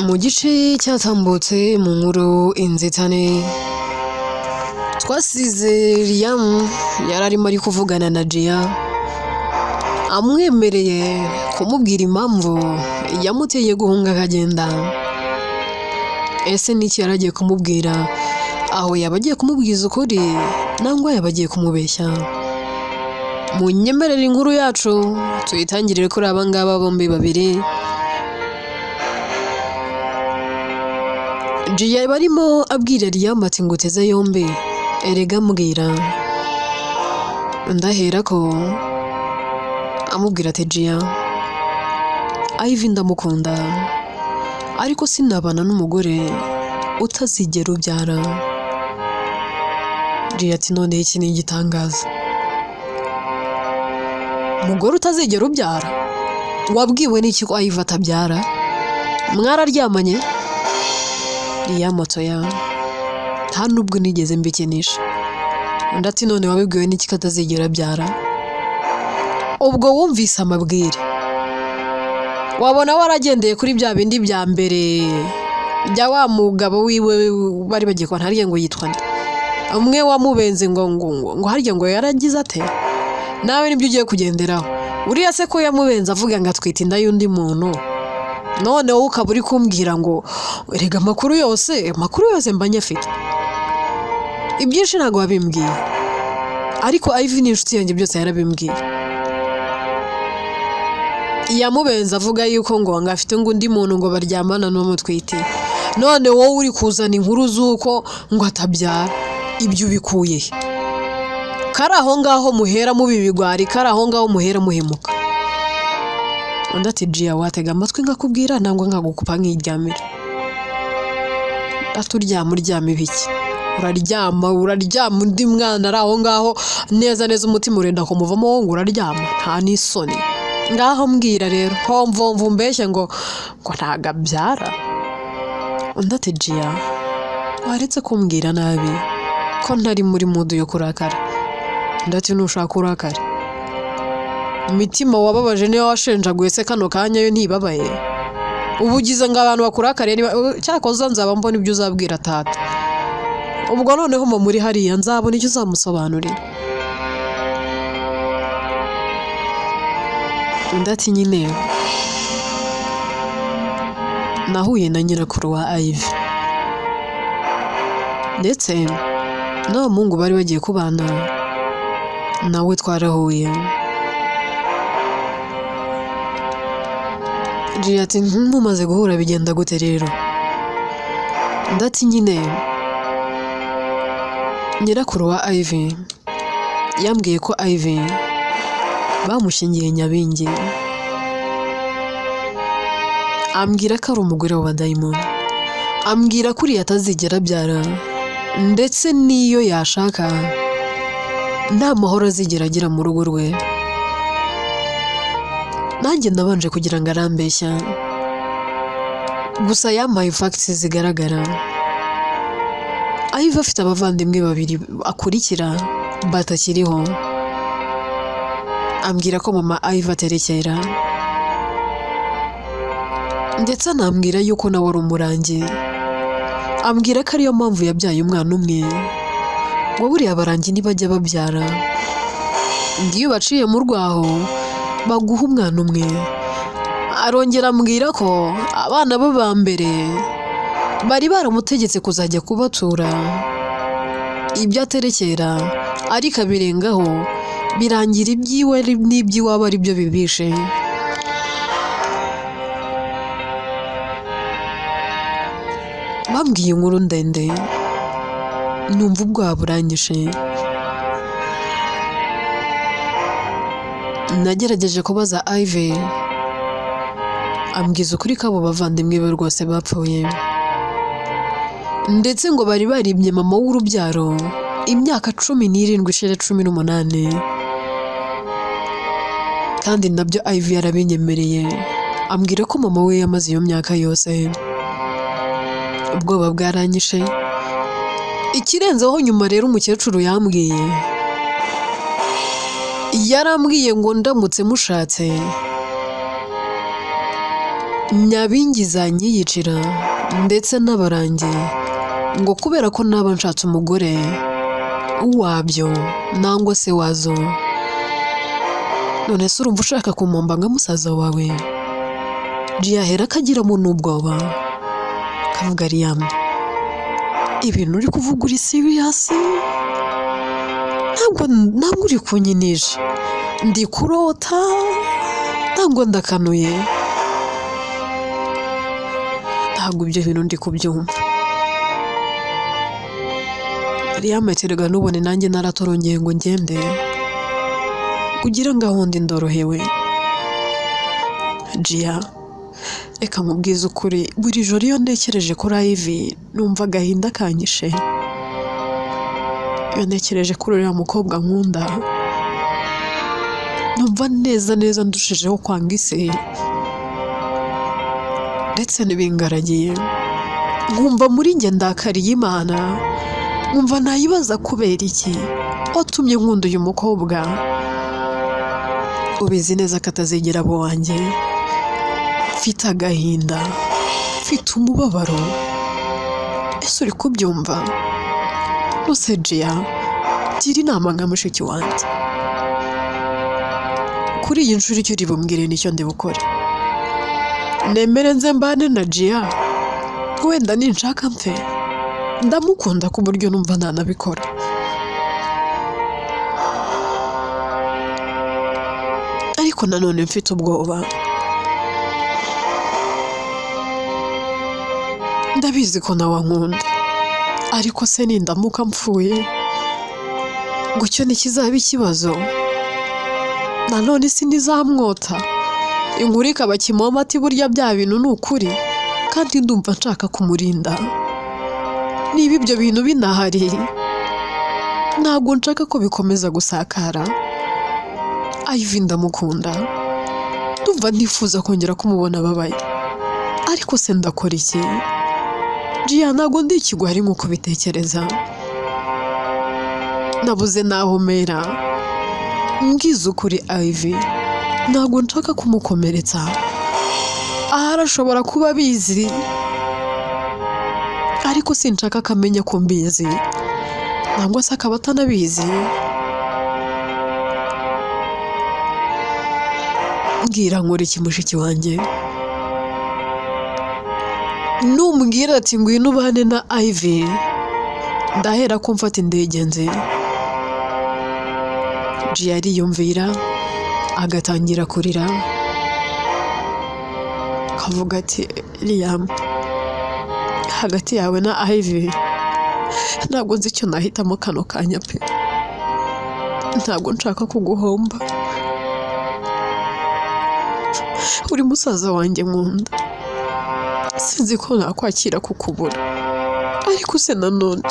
Mu gice cyatambutse mu nkuru inzitane twasize Liam yari arimo ari kuvugana na Gia amwemereye kumubwira impamvu yamuteye guhunga akagenda. Ese niki yari agiye kumubwira? Aho yaba agiye kumubwiza ukuri nangwa yaba agiye kumubeshya? Munyemerere inkuru yacu tuyitangirire kuri aba ngaba bombi babiri. Gia barimo abwira Liam ati nguteze yombi, erega mbwira. Ndahera ko amubwira ati Gia, Ivy ndamukunda ariko sinabana n'umugore utazigera ubyara. Gia ati none iki ni igitangaza, umugore utazigera ubyara? Wabwiwe n'iki ko Ivy atabyara? Mwararyamanye? Liam ati oya, nta nubwo nigeze mbikinisha. Undi ati none wabibwiwe n'iki ko atazigera abyara? Ubwo wumvise amabwire, wabona waragendeye kuri bya bindi bya mbere bya wa mugabo wiwe bari bagiye kubana, harya ngo yitwa nde? Umwe wamubenze ngo ngo ngo ngo harya ngo yaragize ate? Nawe nibyo ugiye kugenderaho. Uriya se ko yamubenze avuga ngo atwite inda y'undi muntu, none wowe ukaba uri kumbwira ngo erega amakuru yose, amakuru yose mba nyafite, ibyinshi ntabwo wabimbwiye, ariko Ivy ni inshuti yanjye byose yarabimbwiye. Yamubenze avuga yuko ngo ngo afite ngo undi muntu ngo baryamana n'umutwite, none wowe uri kuzana inkuru z'uko ngo atabyara, ibyo ubikuye he? Kari aho ngaho muhera muba ibigwari, kari aho ngaho muhera muhemuka. Undi ati Gia watega amatwi nkakubwira nangwa nkagukupa nkiryamira? Ati uryama uryama ibiki? Uraryama uraryama undi mwana ari aho ngaho neza neza umutima urenda kumuvamo, wowe ngo uraryama, nta n'isoni. Ngaho mbwira rero, homvomva umbeshye ngo ngo ntago abyara. Undi ati Gia waretse kumbwira nabi ko ntari muri mudu yo kurakara. Undi ati nushaka urakare, imitima wababaje niyo washenjaguye se kano kanya yo ntibabaye? Ubu ugize ngo abantu bakurakariye niba cyakoze nzaba mbona ibyo uzabwira tata. Ubwo noneho mba muri hariya nzabona icyo uzamusobanurira. Undi ati nyine nahuye na nyirakuru wa Ivy ndetse n'uwo muhungu bari bagiye kubana nawe twarahuye. Gia ati mumaze guhura bigenda gute rero? Undi ati nyine nyirakuru wa Ivy yambwiye ko Ivy bamushyingiye Nyabingi, ambwira ko ari umugore w'abadayimoni, ambwira ko uriya atazigera abyara ndetse n'iyo yashaka nta mahoro azigera agira mu rugo rwe. Nanjye nabanje kugira ngo arambeshya, gusa yampaye facts zigaragara. Ivy afite abavandimwe babiri akurikira batakiriho, ambwira ko mama Ivy aterekera, ndetse anambwira yuko nawe ari umurangi, ambwira ko ariyo mpamvu yabyaye umwana umwe, ngo buriya abarangi ntibajya babyara, ngo iyo ubaciye mu rwaho baguha umwana umwe. Arongera ambwira ko abana be ba mbere bari baramutegetse kuzajya kubatura ibyo aterekera, ariko abirengaho birangira ibyiwe n'iby'iwabo ari byo bibishe. Bambwiye inkuru ndende numva ubwoba buranyishe. Nagerageje kubaza Ivy ambwiza ukuri ko abo bavandimwe be rwose bapfuye, ndetse ngo bari baribye mama w'urubyaro imyaka 17 ishira 18, kandi nabyo Ivy yarabinyemereye ambwira ko mama we yamaze iyo myaka yose. Ubwoba bwaranyishe. Ikirenzeho nyuma rero umukecuru yambwiye, yarambwiye ngo ndamutse mushatse Nyabingi zanyiyicira ndetse n'abarangi ngo kubera ko naba nshatse umugore wabyo nangwa se wazo. None se urumva ushaka kumomba nka musaza wawe? Jiya ahera akagiramo n'ubwoba, kavuga Liam, ibintu uri kuvuga uri serious? Ntabwo uri kunyinisha, ndi kurota ntabwo ndakanuye, ntabwo ibyo bintu ndi kubyumva. Liam ati rega nubone nanjye naratorongeye ngo ngende kugira ngo aho ndi ndorohewe. Jiya, reka nkubwize ukuri, buri joro iyo ntekereje kuri Ivy numva agahinda kanyishe. Iyo ntekereje kuri uriya mukobwa nkunda numva neza neza ndushijeho kwanga isi ndetse n'ibingaragiye, nkumva muri njye ndakariye Imana, nkumva nayibaza kubera iki watumye nkunda uyu mukobwa, ubizi neza ko atazigera aba uwanjye. Mfite agahinda, mfite umubabaro, ese uri kubyumva? Nuse Jiya, gira inama nka mushiki wanjye. Kuri iyi nshuro icyo uri bumbwire nicyo ndi bukore. Nemere nze mbane na Jiya, wenda ninshaka mfe, ndamukunda ku buryo numva ntanabikora. Ariko nanone mfite ubwoba. Ndabizi ko nawe ankunda, ariko se nindamuka mpfuye gutyo ntikizaba ikibazo? Nanone isi ntizamwota, inkuru ikaba kimomo ati burya bya bintu ni ukuri, kandi ndumva nshaka kumurinda. Niba ibyo bintu binahari, ntabwo nshaka ko bikomeza gusakara. Ivy ndamukunda, ndumva ntifuza kongera kumubona ababaye, ariko se ndakora iki? Jiya, ntabwo ndi ikigwari nk'uko ubitekereza, nabuze n'aho mera. Mbwiza ukuri Ivy, ntabwo nshaka kumukomeretsa, ahari ashobora kuba abizi, ariko sinshaka ko amenya ko mbizi, nangwa se akaba atanabizi. Mbwira nkora iki mushiki wanjye? Numbwira ati ngwino ubane na Ivy, ndahera ko mfata indege nze. Jiya ariyumvira agatangira kurira, akavuga ati Liam, hagati yawe na Ivy ntabwo nzi icyo nahitamo kano kanya pe, ntabwo nshaka kuguhomba, uri musaza wanjye nkunda, sinzi ko nakwakira kukubura, ariko se nanone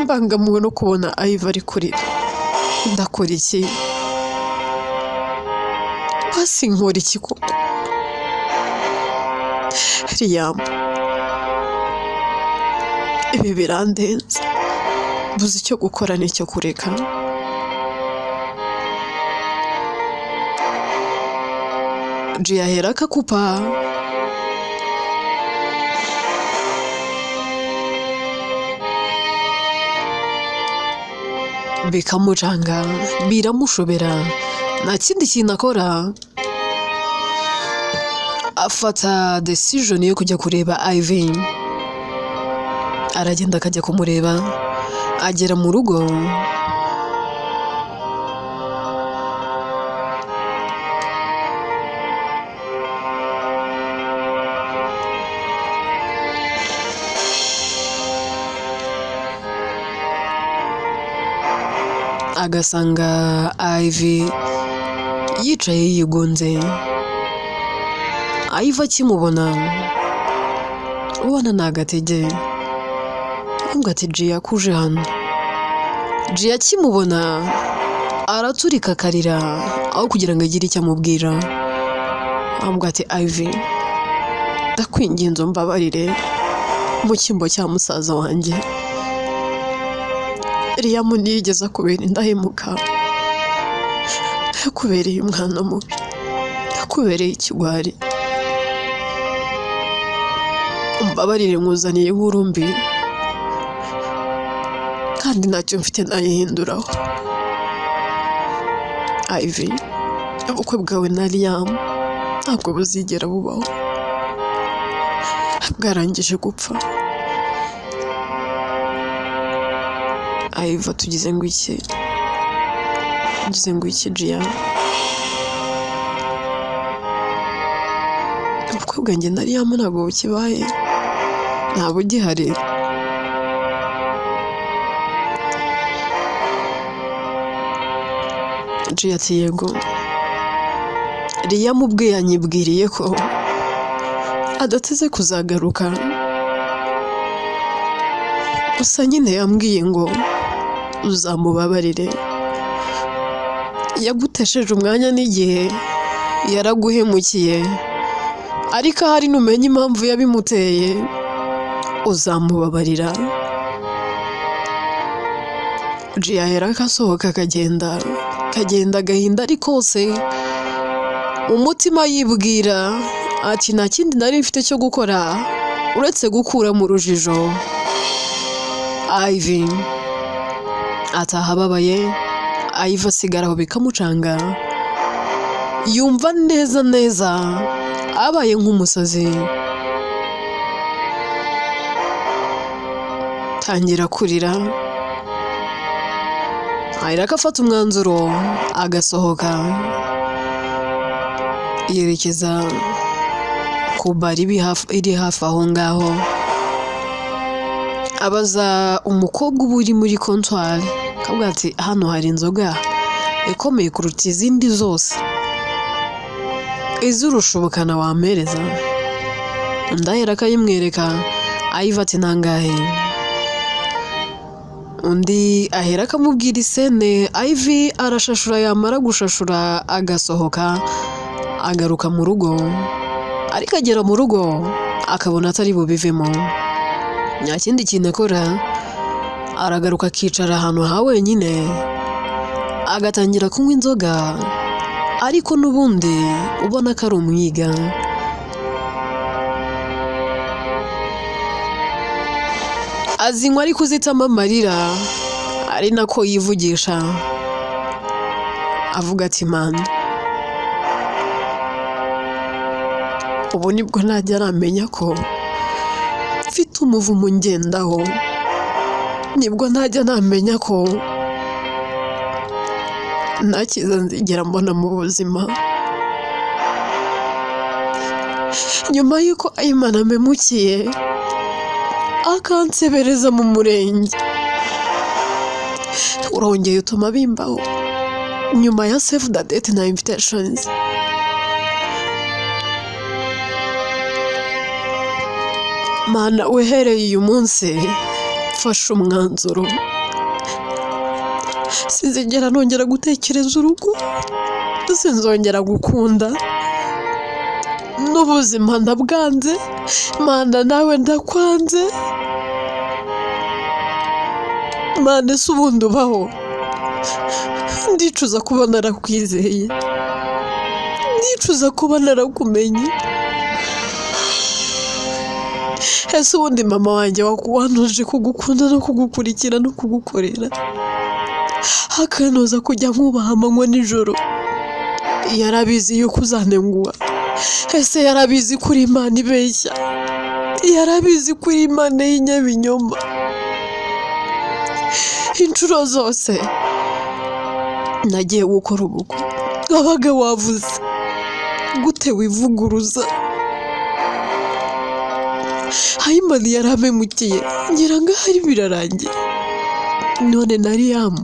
mbangamiwe no kubona Ivy ari kurira, ndakora iki? Basi nkora iki koko? Liam, ibi birandenze, mbuze icyo gukora n'icyo kureka. Jiya ahera akakupa, bikamucanga, biramushobera, nta kindi kintu akora, afata decision yo kujya kureba Ivy. Aragenda akajya kumureba, agera mu rugo agasanga Ivy yicaye yigunze. Ivy akimubona ubona ni agatege, ahubwo ati Jiya kuje hano. Jiya akimubona araturika akarira, aho kugira ngo agire icyo amubwira, ahubwo ati Ivy, ndakwinginze umbabarire mu cyimbo cya musaza wanjye. Liam ntiyigeze akubera indahemuka, yakubereye umwana mubi, yakubereye ikigwari. Umbabarire, nkuzaniye inkuru mbi kandi ntacyo mfite nayihinduraho. Ivy, ubukwe bwawe na Liam ntabwo buzigera bubaho, bwarangije gupfa. Ivy, tugize ngo iki? Tugize ngo iki, Gia? Ubukwe bwanjye na Liam ntabwo bukibaye, nta bugihari. Gia ati yego. Liam ubwe yanyibwiriye ko adateze kuzagaruka, gusa nyine yambwiye ngo uzamubabarire, yagutesheje umwanya n'igihe, yaraguhemukiye, ariko ahari numenya impamvu yabimuteye uzamubabarira. Gia ahera asohoka akagenda, akagenda agahinda ari kose, umutima yibwira ati nta kindi nari mfite cyo gukora uretse gukura mu rujijo Ivy. Ataha ababaye, Ivy asigara aho bikamucanga, yumva neza neza abaye nk'umusazi. Tangira kurira, ahera afata umwanzuro agasohoka yerekeza ku bari iri hafi aho ngaho, abaza umukobwa uba uri muri kontwari, akavuga ati hano hari inzoga ikomeye kuruta izindi zose, izirusha ubukana wampereza? Undi ahera akayimwereka, Ivy ati nangahe? Undi ahera akamubwira isene, Ivy arashashura, yamara gushashura agasohoka agaruka mu rugo, ariko agera mu rugo akabona atari bubivemo. Nta kindi kintu akora, aragaruka akicara ahantu ha wenyine, agatangira kunywa inzoga, ariko n'ubundi ubona ko ari umwiga. Azinywa ariko uzitamo amarira, ari nako yivugisha avuga ati mana, ubu nibwo ntajya aramenya ko mfite umuvumo ngendaho, nibwo ntajya namenya ko nta cyiza nzigera mbona mu buzima. Nyuma y'uko Ayimana ampemukiye akansebereza mu murenge, urongeye utuma bimbaho nyuma ya save the date na invitations. Mana, uhereye uyu munsi mfashe umwanzuro, sinzigera nongera gutekereza urugo, sinzongera gukunda, n'ubuzima ndabwanze. Mana, nawe ndakwanze. Mana, ese ubundi ubaho? Ndicuza kuba narakwizeye, ndicuza kuba narakumenye. Ese ubundi mama wanjye wantoje kugukunda no kugukurikira no kugukorera, akantoza kujya nkubaha amanywa nijoro, yarabizi yuko uzantenguha? Ese yarabizi ko uri Imana ibeshya? Yarabizi ko uri Imana y'inyabinyoma? Inshuro zose nagiye gukora ubukwe wabaga wavuze gute wivuguruza? Ayimana yarampemukiye ngira ngo ahari birarangiye, none na Liam,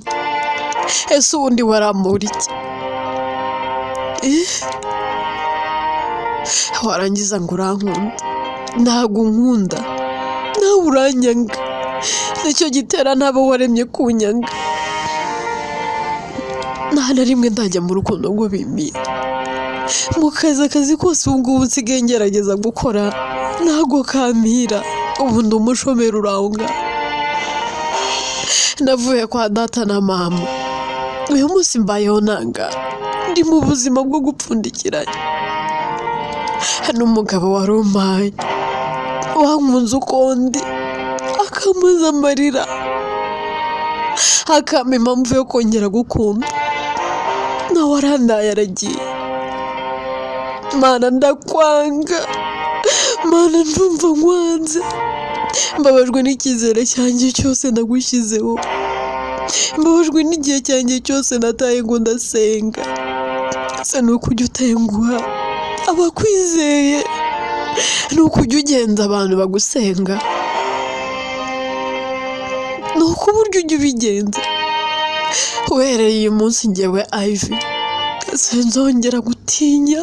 ese ubundi waramura iki? Warangiza ngo urankunda? Ntabwo unkunda, nawe uranyanga, nicyo gitera n'abo waremye kunyanga. Nta na rimwe ndajya mu rukundo ngo bimire. Mu kazi, akazi kose ubu ngubu nsigaye ngerageza gukora ntabwo kampira, ubu ndi umushomeri uranga. Navuye kwa data na mama, uyu munsi mbayeho nanga, ndi mu buzima bwo gupfundikiranya. N'umugabo wari umpaye, Wankunze uko ndi, akampoza amarira, akampa impamvu yo kongera gukunda, nawe arandaye aragiye. Mana ndakwanga, Mana ndumva nkwanze, mbabajwe n'icyizere cyanjye cyose nagushyizeho, mbabajwe n'igihe cyanjye cyose nataye ngo ndasenga. Ese ni uko ujya utenguha abakwizeye, ni uko ujya ugenza abantu bagusenga, ni uko uburyo ujya ubigenza. Uhereye uyu munsi njyewe Ivy sinzongera gutinya,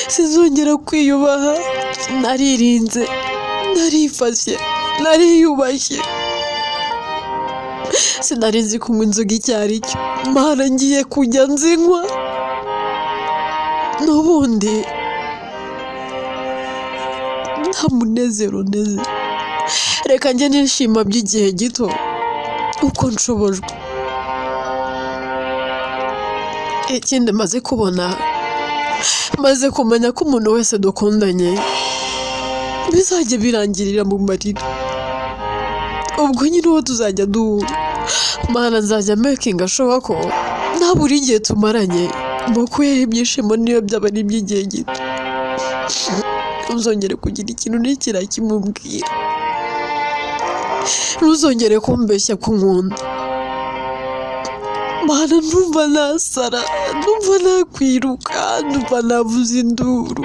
sinzongera kwiyubaha, naririnze, narifashe, nariyubashye, sinari nzi kunywa inzoga icyo ari cyo. Mana ngiye kujya nzinywa n'ubundi nta munezero nteze, reka njye nishima by'igihe gito uko nshobojwe. Ikindi maze kubona, maze kumenya ko umuntu wese dukundanye bizajya birangirira mu marira, ubwo nyine uwo tuzajya duhura, Mana nzajya makinga sure ko nta buri gihe tumaranye mbakuyeho ibyishimo niyo byaba ari iby'igihe gito. Ntuzongere kugira ikintu n'ikira kimubwira, ntuzongere kumbeshya ko unkunda. Mana ndumva nasara, ndumva nakwiruka, ndumva navuza induru.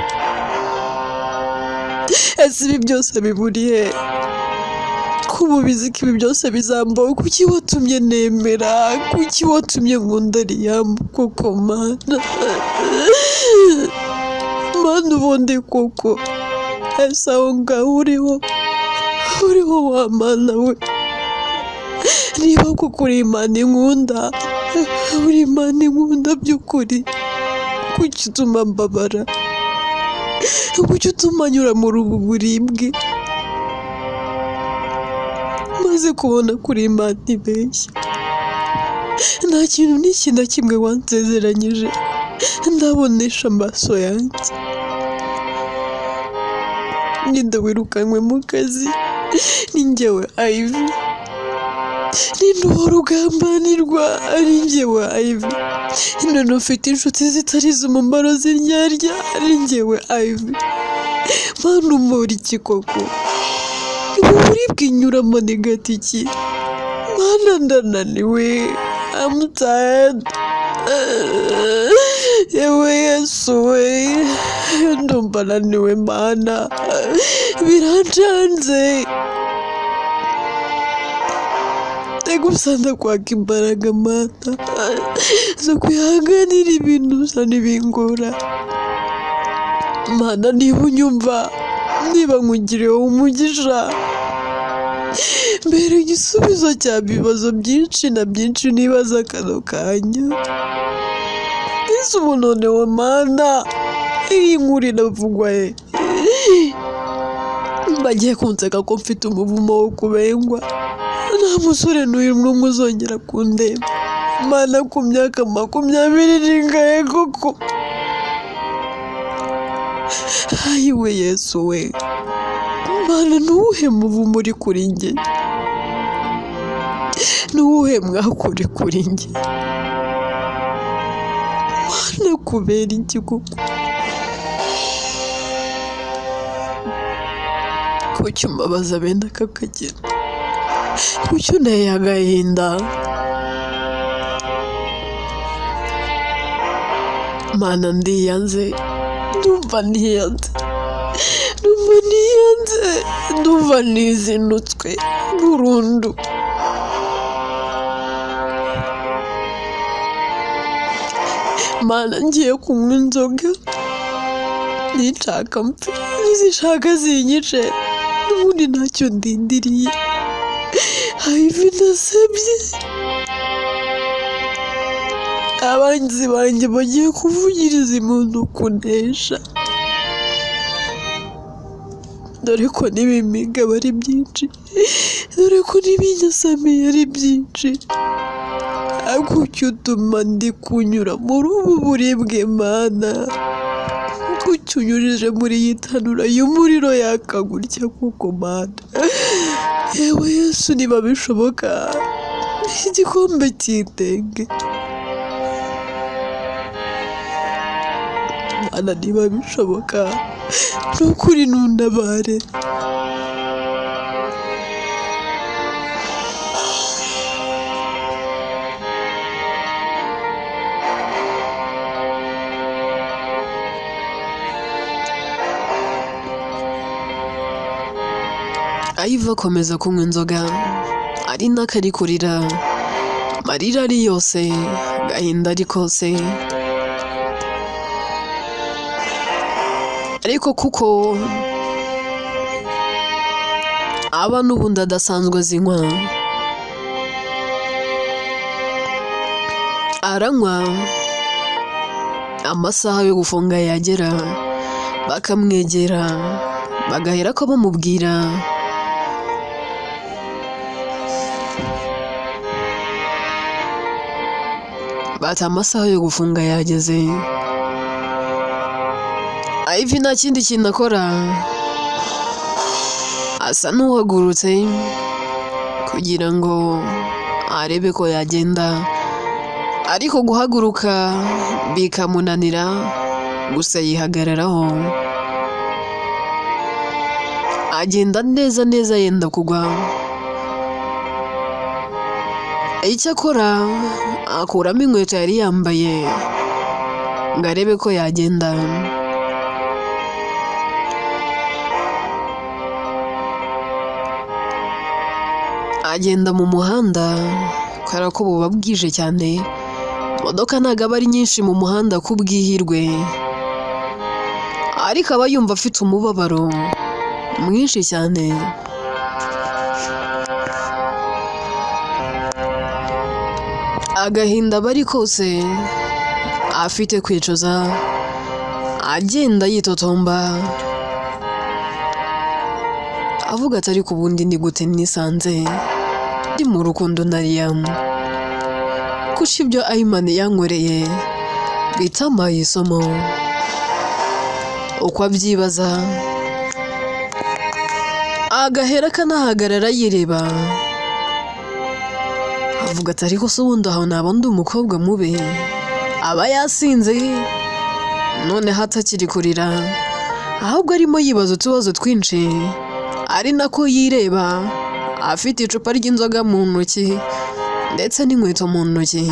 Ese ibi byose biburiye ko ubu ubizi ko ibi byose bizambaho? Kuki watumye nemera? Kuki watumye nkunda Liam koko? Mana, Mana ubundi koko ese aho ngaho uriho, uriho wa Mana we, niba koko uri Imana inkunda, uri Imana inkunda by'ukuri, kuki utuma mbabara? Kuki utuma nyura muri ubu buribwe? Maze kubona ko uri Imana ibeshya, nta kintu n'iki na kimwe wansezeranyije ndabonesha amaso yanjye. Ninde wirukanywe mu kazi? Ni njyewe Ivy. Ninde uhora ugambanirwa? Ari njyewe Ivy. None ufite inshuti zitari iz'umumaro z'indyarya? Ari njyewe Ivy. Mana umpora iki koko? Ubu buribwe nyuramo ni gato iki? Mana ndananiwe, I'm tired. Yewe Yesu we, ndumva naniwe Mana, birancanze. Gusa ndakwaka imbaraga Mana zo kwihanganira ibintu bisa n'ibingora. Mana niba unyumva, niba nkugiriyeho umugisha, mbere igisubizo cya bibazo byinshi na byinshi nibaza kano kanya. Ese ubu noneho Mana, iyi nkuru iravugwa he? Bagiye kunseka ko mfite umuvumo wo kubengwa, nta musore n'uyu n'umwe uzongera kundeba. Mana ku myaka 20 n'ingahe koko? Ayiwe Yesu we, Mana nuwuhe muvumo uri kuri njye? Nuwuhe mwaka uri kuri njye? Mana kubera iki koko? Kuki umbabaza bene aka kageni? Kuki unteye agahinda? Mana ndiyanze, ndumva niyanze, ndumva niyanze, ndumva nizinutswe burundu. Mana ngiye kunywa inzoga, ninshaka mpfe, nizishaka zinyice, n'ubundi ntacyo ndindiriye. Ivy ndasebye, abanzi banjye bagiye kuvugiriza impundu kunesha, dore ko n'ibimiga ari byinshi, dore ko n'ibinyasamiye ari byinshi. Kuki utuma ndi kunyura muri ubu buribwe Mana? Kuki unyujije muri iyi tanura y'umuriro yaka gutya kuko Mana? Yewe Yesu, niba bishoboka igikombe cy'itenge. Mana, niba bishoboka ni ukuri ntuntabare. Ayiva akomeza kunywa inzoga ari nako ari kurira, amarira ari yose, agahinda ari kose, ariko kuko aba n'ubundi adasanzwe azinywa, aranywa amasaha yo gufunga yagera bakamwegera bagahera ko bamubwira bati amasaha yo gufunga yageze. Ivy nta kindi kintu akora, asa n'uhagurutse kugira ngo arebe ko yagenda, ariko guhaguruka bikamunanira, gusa yihagararaho agenda neza neza yenda kugwa. Icyakora akuramo inkweto yari yambaye ngo arebe ko yagenda. Agenda mu muhanda kubera ko buba bwije cyane, imodoka ntabwo aba ari nyinshi mu muhanda kubw'ihirwe, ariko aba yumva afite umubabaro mwinshi cyane. Agahinda aba ari kose, afite kwicuza, agenda yitotomba, avuga ati ariko ubundi ni gute nisanze ndi mu rukundo na Liam? Kuki ibyo Ayman yankoreye bitamaye isomo? Uko abyibaza agahera akanahagarara yireba, avuga ati ariko se ubundi aho naba ndi umukobwa mubi? Aba yasinze noneho atakiri kurira, ahubwo arimo yibaza utubazo twinshi, ari nako yireba afite icupa ry'inzoga mu ntoki ndetse n'inkweto mu ntoki.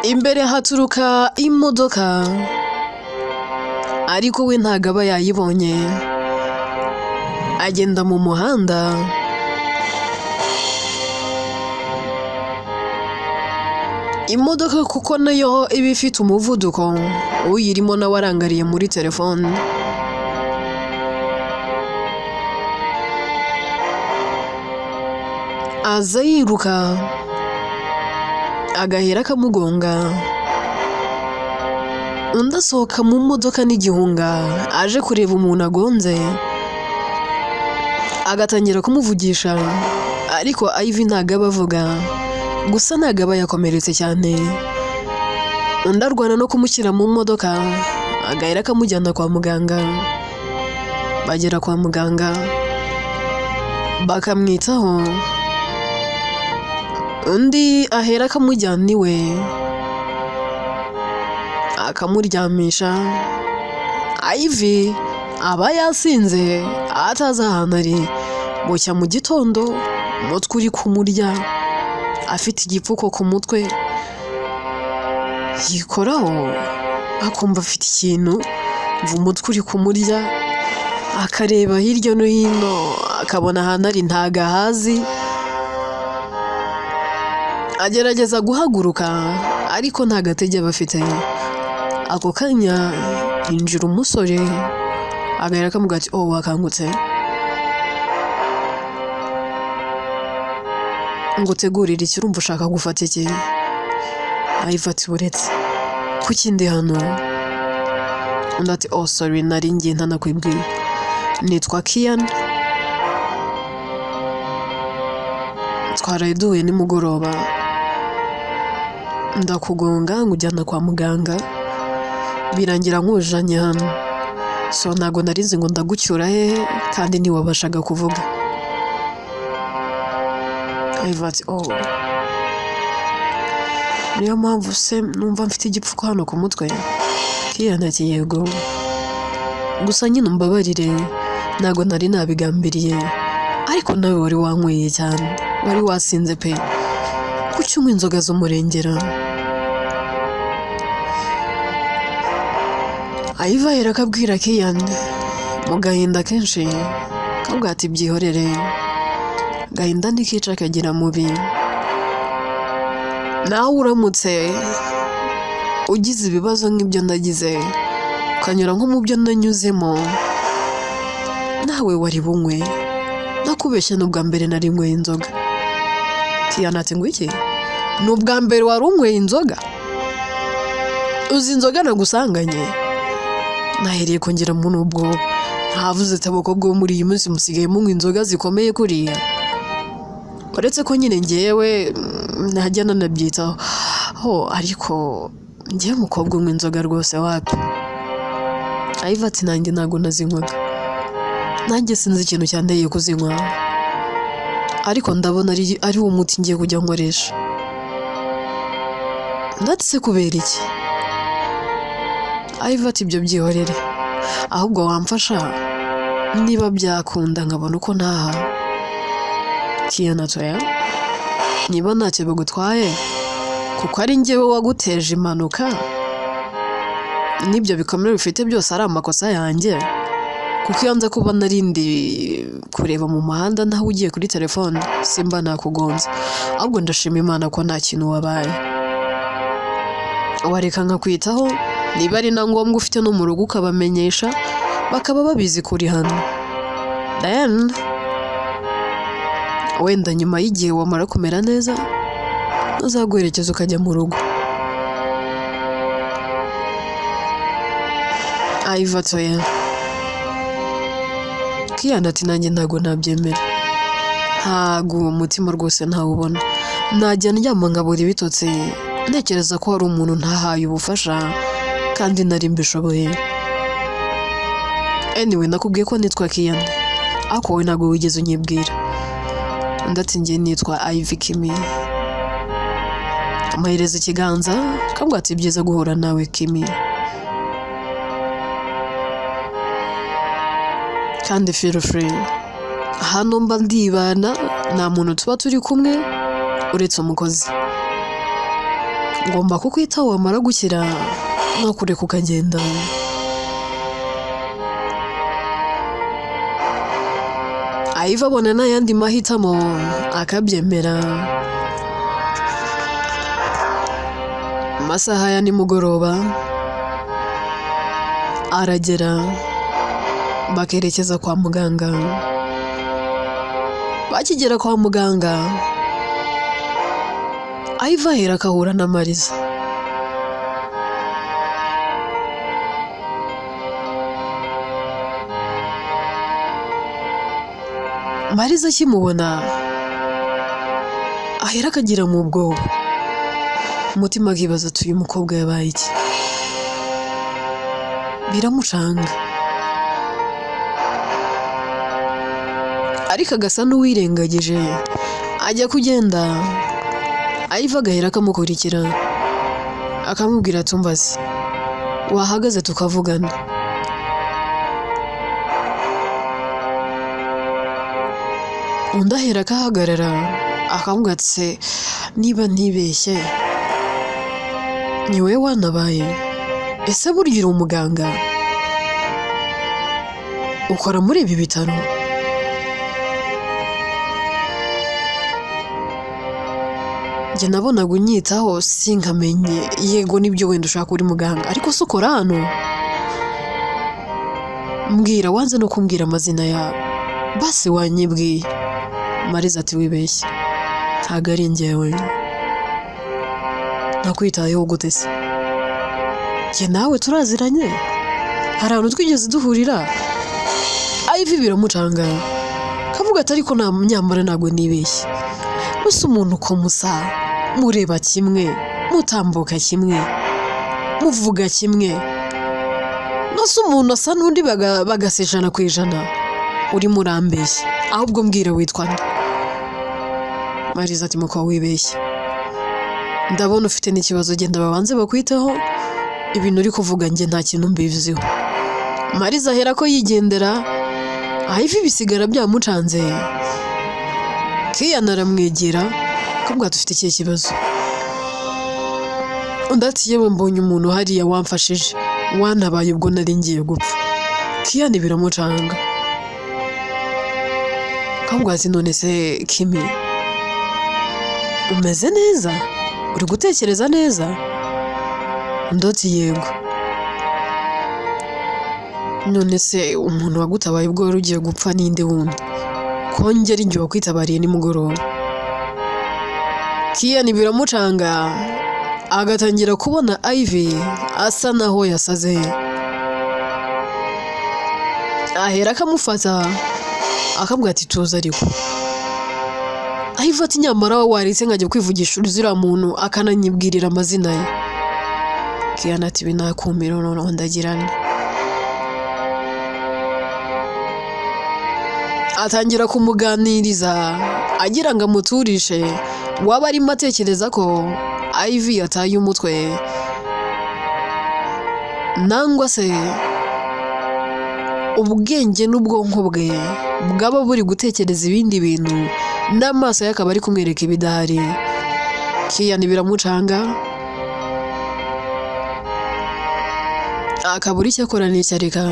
Imbere haturuka imodoka, ariko we ntabwo aba yayibonye, agenda mu muhanda. Imodoka kuko nayo iba ifite umuvuduko, uyirimo nawe arangariye muri telefone. Aza yiruka agahera akamugonga, undi asohoka mu modoka n'igihunga aje kureba umuntu agonze, agatangira kumuvugisha, ariko Ivy ntabwo aba avuga, gusa ntabwo aba yakomeretse cyane. Undi arwana no kumushyira mu modoka, agahera akamujyana kwa muganga. Bagera kwa muganga bakamwitaho, undi ahera akamujyana iwe akamuryamisha. Ivy aba yasinze atazi ahantu ari, bucya mu gitondo umutwe uri kumurya, afite igipfuko ku mutwe, yikoraho akumva afite ikintu, umutwe uri kumurya, akareba hirya no hino akabona ahantu ari ntago ahazi, agerageza guhaguruka ariko nta gatege aba afite. Ako kanya hinjira umusore agahera akamubwira ati oh wakangutse, ngo utegurire iki, urumva ushaka gufata iki? Ivy ati buretse, kuki ndi hano? Undi ati oh sorry, nari ngiye ntanakwibwiye, nitwa Kian, twaraye duhuye nimugoroba, Ndakugonga nkujyana kwa muganga, birangira nkujanye hano. So ntago narizi ngo ndagucyura hehe kandi ntiwabashaga kuvuga. Ivy ati oh, niyo mpamvu se numva mfite igipfuko hano ku mutwe. Kiyana ati yego, gusa nyine umbabarire ntago nari nabigambiriye, ariko nawe wari wanyweye cyane, wari wasinze pe, kuki unywa inzoga z'umurengera? Ivy ahera akabwira Kiyana mu gahinda kenshi, akabwira ati byihorere, gahinda ntikica kagira mubi, nawe uramutse ugize ibibazo nk'ibyo nagize, ukanyura nko mu byo nanyuzemo, nawe wari bunywe, nakubeshya ni ubwa mbere nari nyweye inzoga. Kiyana ati ngo iki? Ni ubwa mbere wari unyweye inzoga? Uzi inzoga nagusanganye? Nahereye kongera muri ubwo ntavuze ati abakobwa bo muri iyi minsi musigaye munywa inzoga zikomeye kuriya, uretse ko nyine ngewe ntajya nanabyitaho ho, ariko ngewe umukobwa unywa inzoga rwose wapi. Ivy ati nanjye ntabwo nazinywaga, nanjye sinzi ikintu cyanteye kuzinywa, ariko ndabona ari wo muti ngiye kujya nkoresha. Ndetse kubera iki? Ivy ati ibyo byihorere, ahubwo wamfasha niba byakunda nkabona uko ntaha. Kiyana ati oya, niba ntacyo bigutwaye kuko ari njyewe waguteje impanuka, n'ibyo bikomere bifite byose ari amakosa yanjye, kuko iyo nza kuba narindi kureba mu muhanda naho ugiye kuri telefone simba nakugonze, ahubwo ndashima Imana ko nta kintu wabaye. Wareka nkakwitaho, niba ari na ngombwa ufite no mu rugo ukabamenyesha, bakaba babizi ko uri hano. Then wenda nyuma y'igihe wamara kumera neza uzaguherekeza ukajya mu rugo. Ivy ati oya. Kiyana ati nanjye ntago nabyemera, ntago uwo mutima rwose ntawubona, najya ndyama nkabura ibitotsi ntekereza ko hari umuntu ntahaye ubufasha kandi nari mbishoboye. Anyway, nakubwiye ko nitwa Kiyana, ariko wowe ntabwo wigeze unyibwira. Undi ati njye nitwa Ivy Kimi. Amuhereza ikiganza akambwira ati byiza guhura nawe Kimi, kandi feel free, hano mba ndibana nta muntu tuba turi kumwe uretse umukozi, ngomba kukwitaho wamara gukira nkakureka ukagenda. Ivy abona n'ayandi mahitamo akabyemera. Amasaha ya nimugoroba aragera, bakerekeza kwa muganga. Bakigera kwa muganga, Ivy ahera akahura na Mariza. Mariza akimubona ahera akagira mu bwoba, umutima akibaza ati uyu mukobwa yabaye iki? Biramucanga, ariko agasa n'uwirengagije, ajya kugenda Ivy agahera akamukurikira, akamubwira ati umbaze wahagaze tukavugana. Undi ahera akahagarara akamubwira ati se niba ntibeshye ni wowe wanabaye, ese burya uri umuganga ukora muri ibi bitaro? Njye nabonaga unyitaho sinkamenye, yego nibyo wenda ushaka uri muganga, ariko se ukora hano? Mbwira, wanze no kumbwira amazina yawe, basi wanyibwiye. Mariza ati wibeshye, ntabwo ari njyewe, nakwitayeho gute se? Njye nawe turaziranye, hari ahantu twigeze duhurira? Ivy biramucanga, kavuga ati ariko nyamara ntabwo nibeshye, gusa umuntu uko musa mureba kimwe, Mutambuka kimwe, muvuga kimwe, nose umuntu asa n'undi bagasa 100%. Urimo urambeshya, ahubwo mbwira witwa nde?" Mariza ati: "Muko wibeshya, ndabona ufite n'ikibazo, genda babanze bakwiteho, ibintu uri kuvuga njye nta kintu mbiziho." Mariza ahera ko yigendera, Ivy bisigara byamucanze. Kiyana aramwegera akabwira: "Dufite ikihe kibazo?" Undi ati: "Yewe, mbonye umuntu hariya wamfashije, wantabaye ubwo nari ngiye gupfa." Kiyana biramucanga, akabwira ati: "None se Kimi, umeze neza? Uri gutekereza neza?" Undi ati: "Yego." "None se umuntu wagutabaye ubwo wari ugiye gupfa ninde wundi, kongera igihe wakwitabariye nimugoroba?" Kiyani biramucanga, agatangira kubona Ivy asa naho yasaze. Ahera akamufata akabwira ati: "Tuza ariko." Ivy ati: "Nyamara waretse nkajya kwivugisha uriya muntu akananyibwirira amazina ye." Kiyani ati: "Ibi nakumiro, noneho ndagira nte?" Atangira kumuganiriza agira ngo amuturishe, waba arimo atekereza ko Ivy yataye umutwe, nangwa se ubwenge n'ubwonko bwe bwaba buri gutekereza ibindi bintu, n'amaso ye akaba ari kumwereka ibidahari. Kiyani biramucanga, akabura icyo akora n'icyo areka.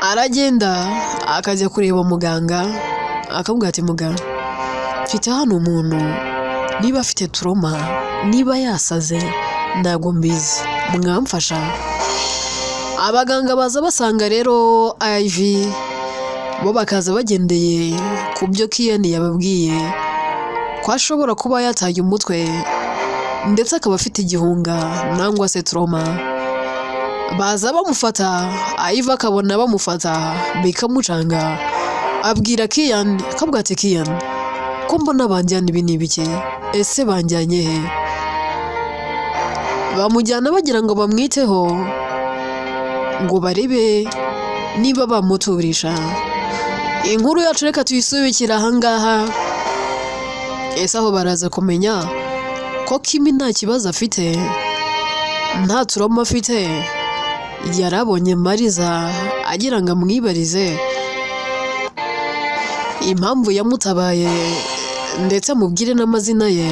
Aragenda akajya kureba muganga, akamubwira ati: "Muganga, mfite hano umuntu, niba afite trauma, niba yasaze, ntabwo mbizi, mwamfasha?" Abaganga baza basanga rero Ivy, bo bakaza bagendeye ku byo Kiyani yababwiye ko ashobora kuba yataye umutwe, ndetse akaba afite igihunga nangwa se trauma. Baza bamufata, Ivy akabona bamufata bikamucanga, abwira Kiyani, akabwira ati: "Kiyani, ko mbona banjyana, ibi ni ibiki? Ese banjyanye he?" Bamujyana bagira ngo bamwiteho, ngo barebe niba bamuturisha. Inkuru yacu reka tuyisubikire ahangaha. Ese aho baraza kumenya ko Kimi nta kibazo afite, nta trauma afite? Yarabonye Mariza agira ngo amwibarize impamvu yamutabaye, ndetse amubwire n'amazina ye.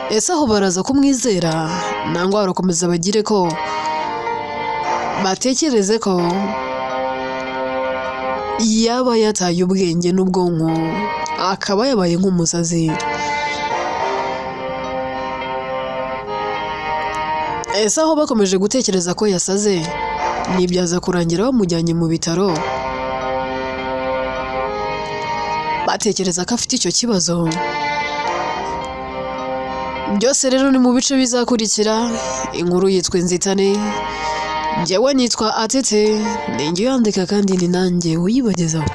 Ese aho baraza kumwizera, nangwa barakomeza bagire ko batekereze ko yaba yataye ubwenge n'ubwonko, akaba yabaye nk'umusazi? Ese aho bakomeje gutekereza ko yasaze, ntibyaza kurangira bamujyanye mu bitaro batekereza ko afite icyo kibazo? Byose rero ni mu bice bizakurikira. Inkuru yitwa Inzitane. Njyewe nitwa Atete, ni njye uyandika kandi ni nanjye uyibagezaho.